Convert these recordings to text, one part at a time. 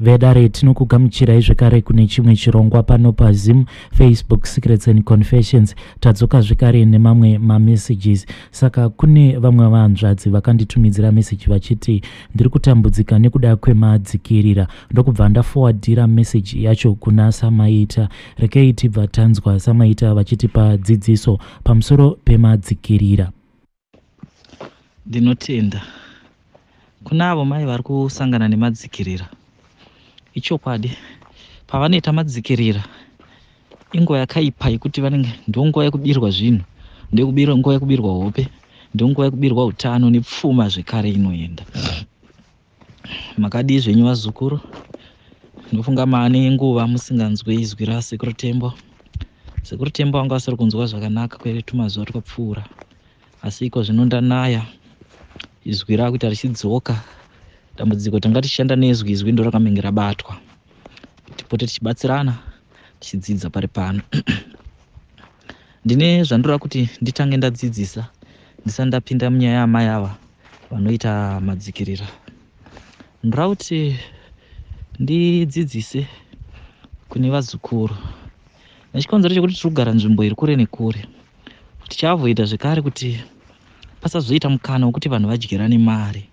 Vedare, tinokugamuchirai zvekare kune chimwe chirongwa pano paZim Facebook Secrets and Confessions. Tadzoka zvekare nemamwe mamessages. Saka kune vamwe vanzvadzi vakanditumidzira meseji vachiti ndiri kutambudzika nekuda kwemadzikirira, ndokubva ndafowadhira meseji yacho kuna Samaita. Rekei tibva tanzwa Samaita vachitipa dzidziso pamusoro pemadzikirira. Ndinotenda kuna avo mai vari kusangana nemadzikirira. Ichokwadi, pavanoita madzikirira inguva yakaipa yekuti vanenge ndonguva yekubirwa zvinhu, ndekubirwa nguva yekubirwa hope, ndonguva yekubirwa utano nepfuma zvekare inoenda. Makadii zvenyu vazukuru? Ndofunga maane nguva musinganzwe izwi raSekuru Tembo. Sekuru Tembo vanga vasiri kunzwa zvakanaka kwetumazuva twapfuura, asi iko zvino ndanaya, izwi rakuita richidzoka. Dambudziko tanga tichishanda nezwi, izwi ndo rakamenge rabatwa. Tipote tichibatsirana tichidzidza pari pano. Ndine zvandinoda kuti nditange ndadzidzisa ndisati ndapinda munyaya yaamai ava vanoita madzikirira. Ndoda kuti ndidzidzise kune vazukuru nechikonzero chekuti tiri kugara nzvimbo iri kure nekure. Tichaavoida zvekare kuti pasazoita mukana wekuti vanhu vadyirane mari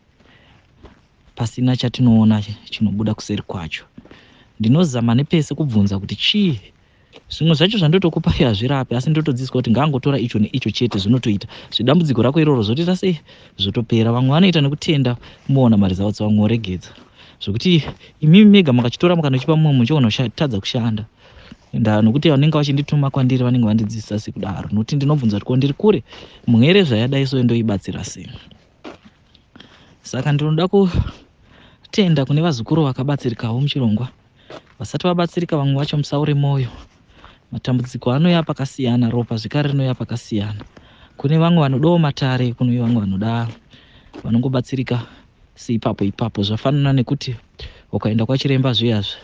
pasina chatinoona chinobuda kuseri kwacho. Ndinozama nepese kubvunza kuti chii zvimwe zvacho zvandotokupa hazvirapi, asi ndotodzidziswa kuti ngaangotora icho neicho chete, zvinotoita zvedambudziko rako iroro zvotoita sei, zvotopera. Vamwe vanoita nekutenda muona maresults, vamwe voregedza, zvekuti imimi mega makachitora mukanochipa mumwe muchiona tadza kushanda. Nda nokuti vanenge vachindituma kwandiri vanenge vandidzidzisa sekudaro, nokuti ndinobvunza kuti ko ndiri kure mhere zvayadai so ndoibatsira sei. Saka ndinoda kutenda kune vazukuru vakabatsirikawo muchirongwa. Vasati vabatsirika vamwe vacho musaure moyo. Matambudziko anouya pakasiyana, ropa zvekare rinouya pakasiyana. Kune vamwe vanodawo matare, kune vamwe vanoda vanongobatsirika seipapo ipapo. Zvafanana nekuti ukaenda kwachiremba zviyazvi,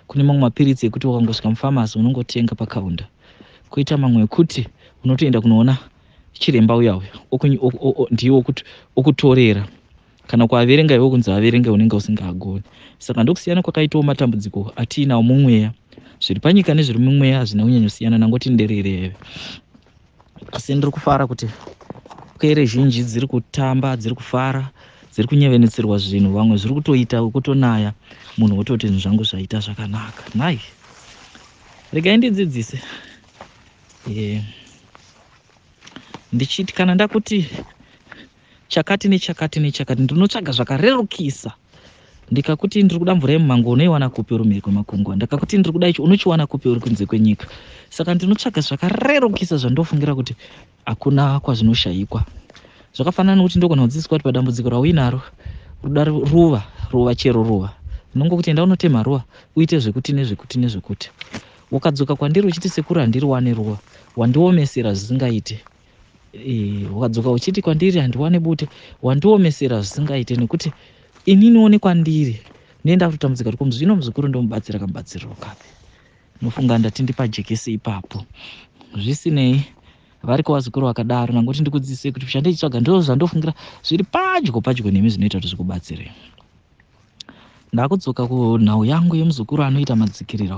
kune mamwe mapiritsi ekuti ukangosvika mufamasi unongotenga pakaunda, koita mamwe ekuti unotoenda kunoona chiremba uya uya ndiwo okutorera, kana kuaverenga iwe kunzi averenge unenge usingagoni. Saka ndokusiyana kwakaitawo matambudziko atiinawo mumweya. Zviri panyika nezviri mumweya hazvina kunyanyosiyana, nangoti nderereve. Asi ndiri kufara kuti pwere zhinji dziri kutamba, dziri kufara, dziri kunyevenetsirwa zvinhu, vamwe zviri kutoita kutonaya, munhu wototi zvinhu zvangu zvaita zvakanaka. Nhai, regai ndidzidzise. Ndichiti kana ndakuti chakati nechakati nechakati, ndinotsvaga zvakarerukisa. Ndikakuti ndiri kuda mvura yemumango, unoiwana kupi uri mhiri kwemakungwa? Ndakakuti ndiri kuda ichi, unochiwana kupi uri kunze kwenyika? Saka ndinotsvaga zvakarerukisa zvandofungira kuti hakuna kwazvinoshayikwa. Zvakafanana nekuti ndogona kudzidziswa kuti padambudziko rauinaro ruda ruva, ruva chero ruva, ndinongokuti enda unotema ruva uite zvekuti nezvekuti nezvekuti. Ukadzoka kwandiri uchiti sekuru handiriwane ruva, wandiomesera zvisingaite. Ukadzoka uchiti kwandiri handiwane bute, wandiomesera zvisingaite, nekuti ininiwo nekwandiri ndinoenda kutotambudzika kuti zvino muzukuru ndomubatsira kamubatsiriro kapi. Nofunga ndati ndipajekese ipapo. Zvisinei, variko vazukuru vakadaro, nangoti ndikudzidzise kuti chandichitsvaga ndo zvandofungira zviri padyo padyo nemi zvinoita kuti zvikubatsire. Ndakudzoka kunhau yangu yemuzukuru anoita madzikirira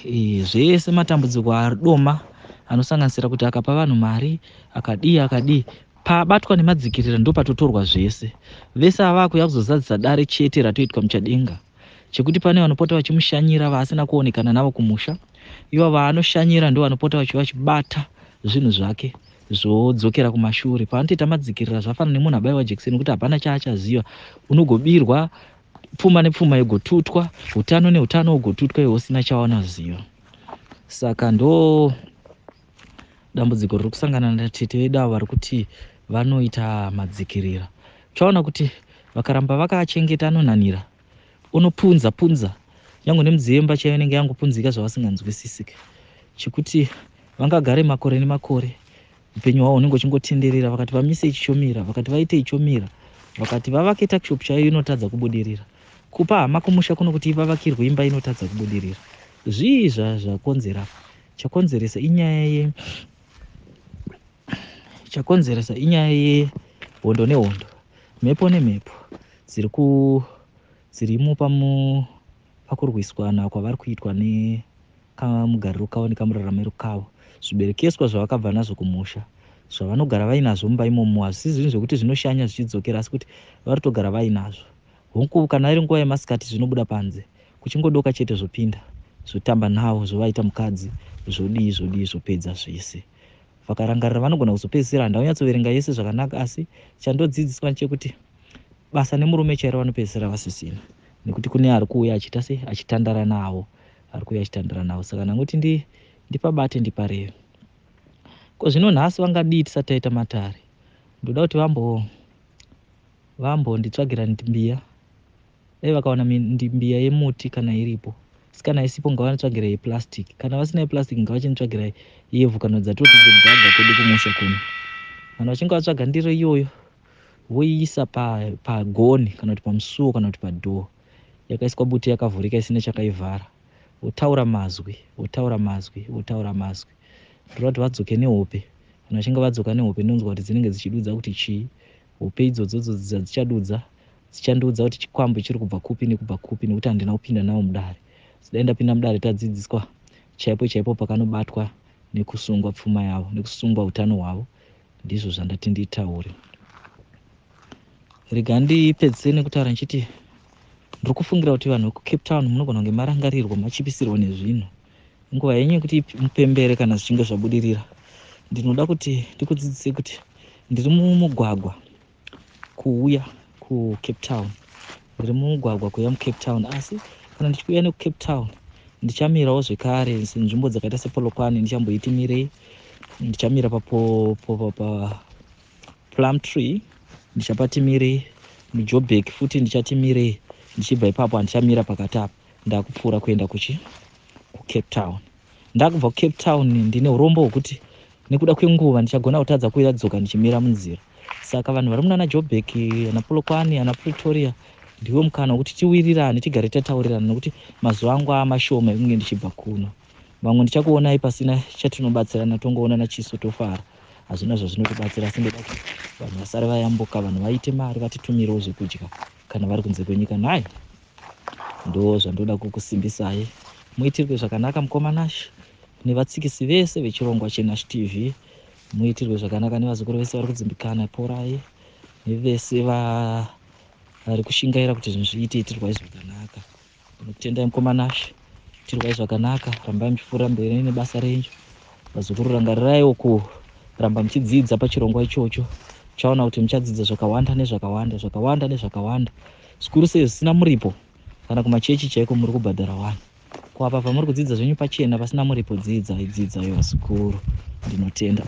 uyu. Zvese matambudziko adoma anosanganisira kuti akapa vanhu mari, akadii akadii, pabatwa nemadzikirira ndo patotorwa zvese. Vese ava kuuya kuzozadzisa dare chete ratoitwa muchadenga, chekuti pane vanopota vachimushanyira vaasina kuonekana navo kumusha. Ivo vaanoshanyira ndo vanopota vachibata zvinhu zvake zvodzokera kumashure. Paanotoita madzikirira zvafanana nemunhu abaiwa jekiseni kuti hapana chaachaziva. Unogobirwa pfuma nepfuma igotutwa, utano neutano ugotutwa iwe usina chawanoziva. Saka ndo dambudziko riri kusangana natete vedu ava vari kuti vanoita madzikirira. Uchaona kuti vakaramba vakachengeta anonhanira, unopunza punza nyange nemudziyo yemba chaiyo inenge yangopunzika zvavasinganzwisisike, chekuti vangagare makore nemakore upenyu hwavo hunenge uchingotenderera. Vakati vamise ichichomira, vakati vaite ichomira, vakati vavake tuckshop chaiyo inotadza kubudirira, kupa hama kumusha kuno kuti ivavakirwe imba inotadza kubudirira. Zvii zvakonzera? Chakonzeresa inyaya ye chakonzeresa inyaya yehondo nehondo, mhepo nemhepo dziri ku dzirimo pamu pakurwiswana kwavari kuitwa nekamugariro kavo nekamuraramiro kavo. Zviberekeswa zvavakabva nazvo kumusha zvavanogara vainazvo mumba imomo hazvisi zvinhu zvekuti zvinoshanya zvichidzokera, asi kuti vari kutogara vainazvo. Hongu, kana iri nguva yemasikati zvinobuda panze, kuchingodoka chete zvopinda, zvotamba navo, zvovaita mukadzi, zvodii zvodii, zvopedza zvese. Vakarangarira vanogona kuzopedzisira, handina kunyatsoverenga yese zvakanaka, asi chandodzidziswa ndechekuti basa nemurume chairo vanopedzisira vasisina, nekuti kune ari kuuya achiita sei, achitandara navo, ari kuuya achitandara navo. Saka ndangoti ndipabate ndipareve. Ko zvino nhasi vangadii tisati taita matare? Ndoda kuti vambonditsvagira mbiya. Dai vakawana mbiya yemuti kana iripo, asi kana isipo ngavanditsvagire yeplastic. Kana vasina yeplastic ngavachinditsvagira yevhu kana dzatoti dzedhaga kwedu kumusha kuno. Kana vachinge vatsvaga ndiro iyoyo voiisa pagoni kana kuti pamusuwo kana kuti padhoo, yakaiswa buti yakavhurika isina chakaivhara, votaura mazwi, votaura mazwi, votaura mazwi. Ndoda kuti vadzoke nehope. Kana vachinge vadzoka nehope ndonzwa kuti dzinenge dzichidudza kuti chii. Hope idzodzo dzadzichadudza dzichandiudza kuti chikwambo chiri kubva kupi nekubva kupi, nekuti handina kupinda nawo mudare. Dai ndapinda mudare tadzidziswa chaipo chaipo pakanobatwa nekusungwa pfuma yavo nekusungwa utano hwavo. Ndizvo zvandati nditaure. Rega ndipedzise nekutaura ndichiti ndiri kufungira kuti vanhu vekuCape Town munogona kunge marangarirwa, machipisirwa nezvinhu. Nguva yenyu yekuti mupembere kana zvichinge zvabudirira. Ndinoda kuti ndikudzidzise kuti ndiri mumugwagwa kuuya kuCape Town. Ndiri mumugwagwa kuuya muCape Town, asi kana ndichiuya nekuCape Town ndichamirawo zvekare senzvimbo dzakaita sePolokwane, ndichamboiti mirei. Ndichamira paPlum Tree, ndichapati mirei. MuJoburg futi ndichati mirei. Ndichibva ipapo handichamira pakati apa, ndakupfuura kuenda kuchi kuCape Town. Ndakubva kuCape Town ndine urombo hwekuti nekuda kwenguva ndichagona kutadza kuuya dzoka ndichimira munzira. Saka vanhu vari munana Joburg, ana Polokwane, ana Pretoria, ndiwo mukana wekuti tiwirirane, tigare tataurirana, nekuti mazuva angu amashoma ekunge ndichibva kuno. Vamwe ndichakuonai pasina chatinobatsirana, tongoonana chiso tofara, hazvina zvazvinotibatsira. Asi ndoda kuti vanhu vasare vayambuka, vanhu vaite mari, vatitumirewo zvekudya kana vari kunze kwenyika. Nhai, ndo zvandoda kukusimbisai. Muitirwe zvakanaka mukoma Nash nevatsikisi vese vechirongwa cheNash TV. Muitirwe zvakanaka nevazukuru vese vari kudzimbikana, porai, nevese vari kushingaira kuti zvinhu zviite, itirwai zvakanaka. Ndinokutendai mukoma Nash, itirwai zvakanaka, rambai muchipfuurira mberi nebasa renyu. Vazukuru rangariraiwo kuramba muchidzidza pachirongwa ichocho. Muchaona kuti muchadzidza zvakawanda nezvakawanda, zvakawanda nezvakawanda, zvikuru sei zvisina muripo. Kana kumachechi chaiko muri kubhadhara wani, ko apa pamuri kudzidza zvenyu pachena pasina muripo. Dzidzai, dzidzai vazukuru. Ndinotenda.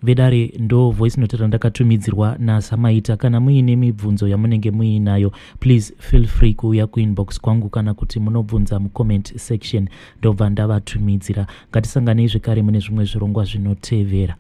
Vedare, ndo voice note randakatumidzirwa naSamaita. Kana muine mibvunzo yamunenge muinayo, please feel free kuuya kuinbox kwangu kana kuti munobvunza mucomment section, ndobva ndavatumidzira. Ngatisanganei zvekare mune zvimwe zvirongwa zvinotevera.